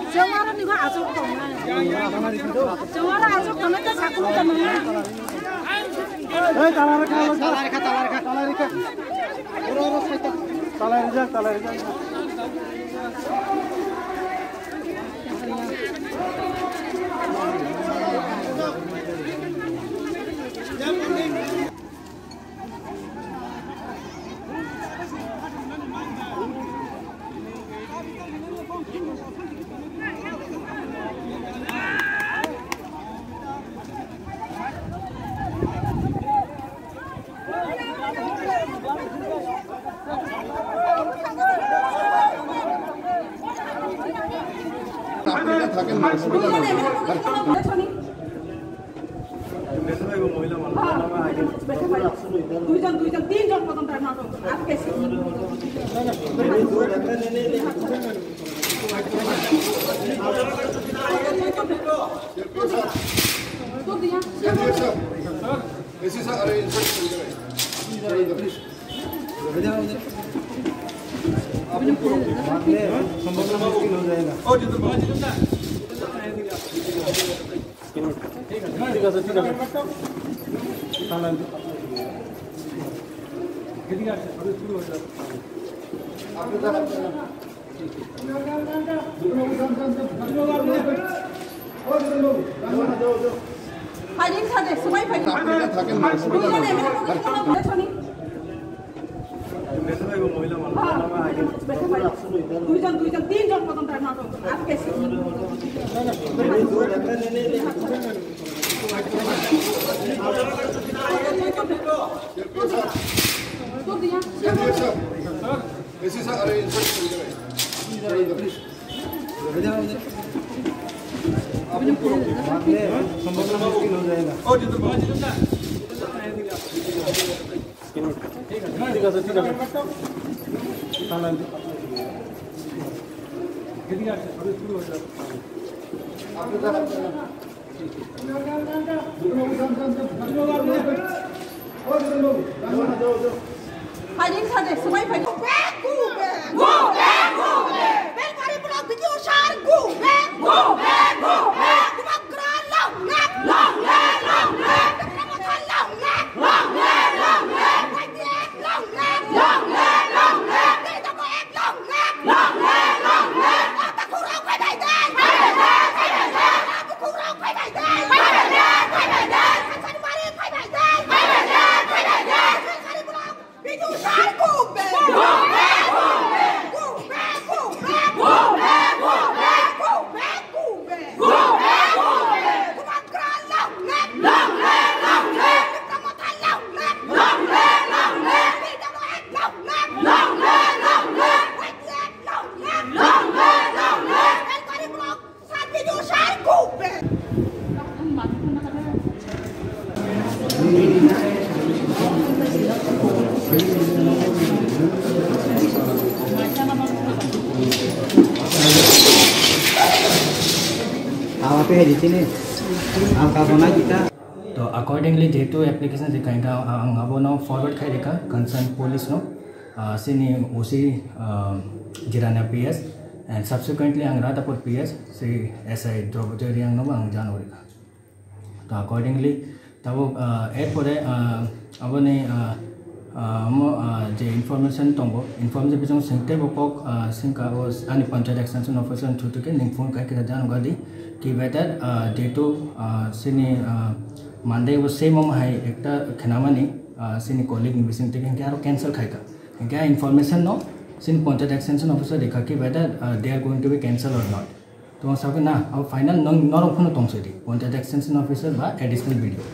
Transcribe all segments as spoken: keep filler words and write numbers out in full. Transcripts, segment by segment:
Chwng aro ni bo achuk tongnai. Chwng aro achuk tongnai ta sakulu tongnai. Ei, tala rwkha, tala rwkha, tala rwkha, tala rwkha. Oro, oro, side o. Tala rijak, tala rijak. দুইজন, দুইজন, তিনজন পর্যন্ত আর না করতো। আর কে Phaidi sa de, swbai phaidi. Duijon, duijon, tinjon pojjonto ar ke Phaidi sa de, swbai phaidi. Go back, go back. Go back, go back. Belpari block B D O sir, go back. Go back, go back. Bubagra long live. Long live, long live. Tipra Motha long live. Long live, long live. Y T F long live. Long live, long live. Tei Jabo Ek long live. Long live, long live. Takhurok phai bai dai. Phai bai dai, phai bai dai. Bukhurok phai bai dai. Phai bai dai, phai bai dai. Sansanbari phai bai dai. Phai bai dai, phai bai dai. Belpari block B D O sir, go back. Go back, go back. Go back, go back. Go back, go back. Go back, go back. Go back, go back. Bubagra long live. Long live, long live. Tipra Motha long live. Long live, long live. Tei Jabo Ek long live. Long live, long live. Y T F long live. Long live, long live. Belpari block. Awa pe di sini. Angka kona kita. To accordingly, jehetu application rikha, ang abono forward khai rikha concern police no, ah, sini O C, ah, Jirania P S, and subsequently ang Radhapur P S, si S I Draupadi Reang no ang jano rikha. To accordingly, tabo, ah, erpore, ah, aboni, ah, ah, mo, ah, je information tongo, information bising sengte bo kok, ah, sengka o ani panchayat extension officer through ke ning phone kai kisa jano gadi ki better, ah, jehetu, ah, sini, ah, Monday bo same om hai ekta khnamani, ah, sini colleague ni bising teke hingke aro cancel khaika. Hingke a information no sini panchayat extension officer rikha ki whether, ah, they are going to be cancel or not. To ang sakhe na, abo final nong norok phano tongse di, panchayat extension officer ba additional B D O.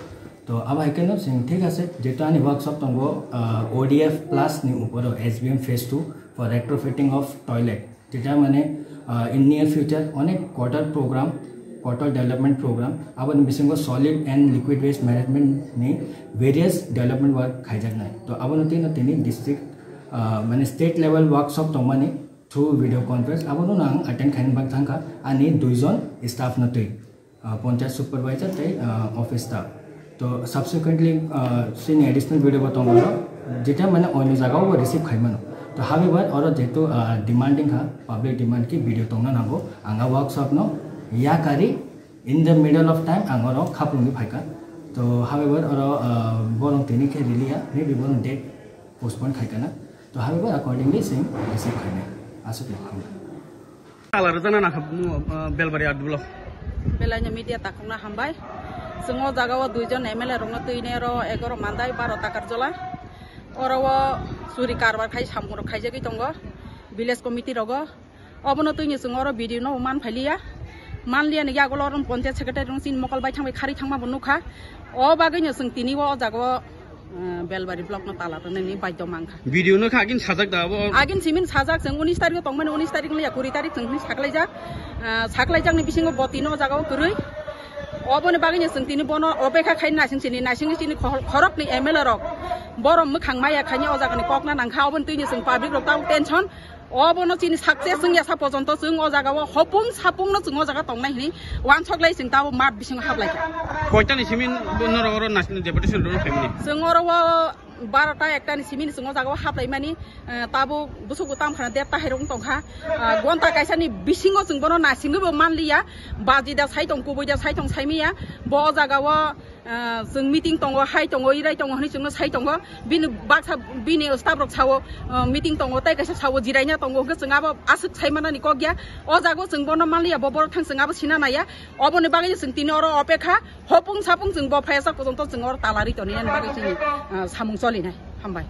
To abo hai khe no sing thik ase, jehetu ani workshop tongo, ah, O D F plus ni uporo S B M phase two for retrofitting of toilet. Jeta mane, ah, in near future onek quarter program, quarter development program, aboni bisingo solid and liquid waste management ni various development work khaijaknai. To abono tino tini district, ah, mane state level workshop tongmani Through video conference, abono ang attend khaina bak thangkha ani duijon staff no twi, ah, panchayat supervisor tei, ah, office staff. To subsequently, ah, sini additional video bo tongo, jeta mane oino jaga o bo receive khaimano. To however, oro jehetu, ah, demanding kha, public demand ki video tongna nango, ang a workshop no yakari in the middle of time ang oro khapungwi phaikha. To however, oro, ah, borong tini khe riliya, maybe borong date postpone khaikha na. To however, accordingly same receive khainai. Aswk no hambai. Tala rwjakna nangkha, uh, Belbari R D block. Belai no media takhukno hambai. Chwng o jaga o duijon M L A rokno twini oro egaroh Mandai, baroh Takarjola. Oro o churi karbar khai samung rok khaijagwi tongo village committee rogo. Obono twini chwng oro video no man phailiya. Manliya ni yagulo oro panchayat secretary rok chini mokol bai thangbai khari thangma bo nukha. O bagwi no chwng tini o jaga o, eh, Belbari block no tala rwnani baidhyo mankha. Video no kha agin sajak da abo? Agin simin sajak, chwng unis tarik o tongmani, unis tarik no ya kuri tarik chwng hwnwi saklaijak. Ah, saklaijak ni bisingo bo tini o jaga o kwrwi. Oboni bagwi no chwng tini bono opekha khai naising sini, naising sini khor-, khorok ni M L A rok. Borom mwkhang maya khaini o jaga ni kok na nangkha, oboni twini chwng public rok tabuk tension. Obono chini success wngya sa pojonto chwng o jaga o hopung sapung no chwng o jaga tongnai hwnwi wansok lai chwng tabuk math bisingo hablai kha. Koita ni simi norok oro national deputation rwna phaimani? Chwng oro o barota ekta ni simi ni chwng o jaga o hablai mani, eh, tabuk bwswk bo tam khana derta hai rok wng tong kha. Ah, gonta kaisa ni bisingo chwng bono naisingwi bo manliya, baji da sai tong, kubui da sai tong, saimiya bo o jaga o. Ah, chwng meeting tongo, hai tongo, irai tongo hwnwi chwngno sai tongo. Bini baksa, bini staff rok sao, ah, meeting tongo, tei kaisa sao jiraina tongo, hwnkhe chwng abo aswk sai manani kok ya. O jaga o chwng bono manliya, bo borok thang chwng abo sina naiya. Oboni bagwi chwng tini oro opekha, hopung sapung chwng bo phaiya sak pojonto chwng oro tala ri toni, ani bagwi chini, ah, samung cholinai. Hambai.